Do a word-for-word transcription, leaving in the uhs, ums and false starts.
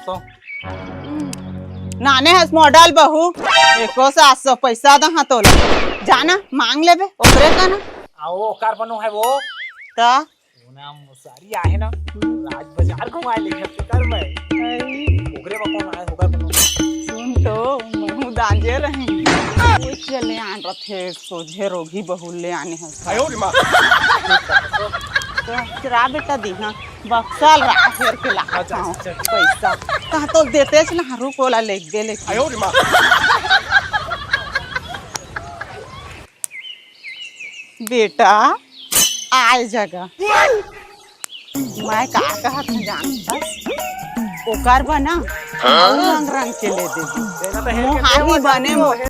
सौ। नाने हस model बहू, एको सात सौ पैसा दहा तोला। जाना, मांग लेबे, ओकरे का ना। आ, वो ओकर बनो है वो। त? वो ना मुसारी आहे ना, राज बाजार घुमाए ले गया ओकर में। अरे। ओकरे बा कौन आए, ओकर बनो। सुन तो, महू दांजे रही। वो चले आन रथे, सोझे रोगी बहू ले आने हैं। आयो रे माँ। तो चला बेटा दी, हाँ। बक्सा ला हेर के ला अच्छा, खाओ अच्छा, अच्छा। पैसा। कहा तो देते च ना, रुक ओला ले दे ले। आयो रे माँ। बेटा, आए जगह। मैं का कहत हूँ जानत हस? ओकर बना, हाँ? रंग रंग के ले दे। देना तो हेर के मोहानी दे, बने वो मो-,